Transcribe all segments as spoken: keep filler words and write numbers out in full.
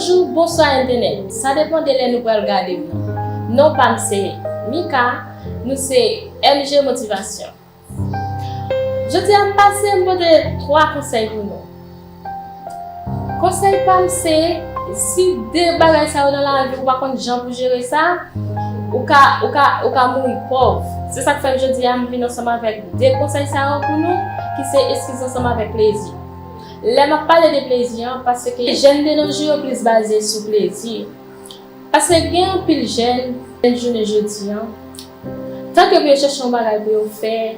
Bonjou, bonswa entènèt. Sa depann de lè nou pral gade m nan. Non pa m se Mika, nou se M G Motivasyon. Jodi a m pase, m pote twa konsèy pou nou. Konsèy pa m se, si de bagay sa yo nan lavi ou pa konn jan pou jere sa, ou ka, ou ka, ou ka mouri pòv. Se sa k fè jodi a m vin ansanm avèk de konsèy sa yo pou nou, ki se eskiz ansanm avèk plezi. Lè m ap pale de plezi an, paske jèn de nos jours yo plis baze sou plezi. Paske gen anpil jèn, jèn jounen jodi an, tanke pou yo chèche yon bagay pou yo fè,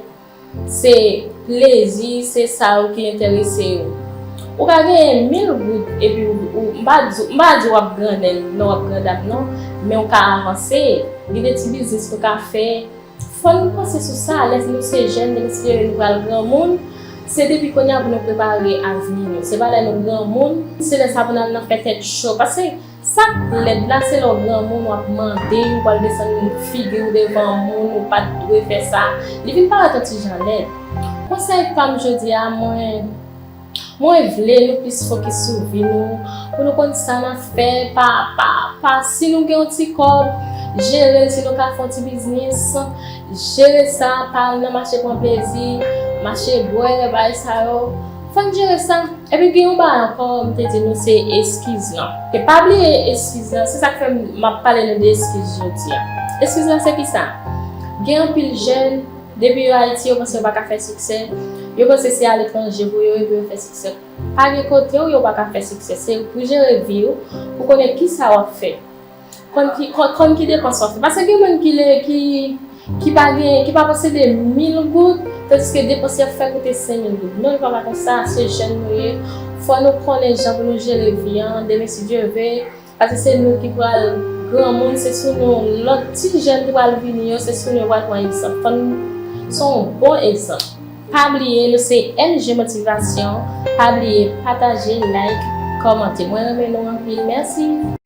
se plezi, se sa yo ki enterese yo. Ou ka genyen mil goud epi ou, ou m pa di, m pa di w ap grannèg, non, w ap grandam non, men ou ka avanse, gen de ti biznis nou ka fè. Fò nou panse sou sa, lè nou se jèn, lè nou se nou pral granmoun, se depi kounye a pou nou prepare avni nou. Se pa lè nou granmoun, se lè sa pou n al nan fè tèt cho. Paske sa k lèd la, se lè w granmoun, w ap mande, ou pral desann figi w devan moun, ou pa t dwe fè sa. Li vin parèt yon ti jan lèd. Konsèy pa m jodi a, mwen, mwen vle nou plis fokis sou vi nou, pou nou konn sa n ap fè, pa, pa, pa, si nou gen yon ti kòb, jere l, si nou ka fè yon ti biznis, jere sa, pa al nan mache pran plezi, mache bwè, bagay sa yo. Fò n jere sa. Epi gen yon bagay ankò, m te di nou se eskiz lan. E pa bliye eskiz lan, se sa k fè m ap pale nou de eskiz jodi a. Eskiz lan se kisa? Gen anpil jèn, depi yo Ayiti, yo panse yo pa ka fè siksè. Yo panse se aletranje pou yo ye pou yo fè siksè. Pa gen kote w yo pa ka fè siksè. Se pou jere vi w, pou konnen kisa w ap fè. Konn ki, konn, konn ki depans w ap fè. Paske gen moun ki le, ki, ki pa gen, ki pa posede mil goud, tandiske depans y ap fè koute senk mil goud. Non, li pa ka konsa, se jèn nou ye. Fò nou konnen jan pou nou jere vi an. Demen, si Dye ve, paske se nou ki pral granmoun, se sou nou lòt ti jèn ki pral vini yo, se sou nou yo pral pran egzanp. Fò nou se yon bon egzanp. Pa bliye, nou se M G Motivasyon. Pa bliye pataje, like, kòmante. Mwen renmen nou anpil. Mèsi.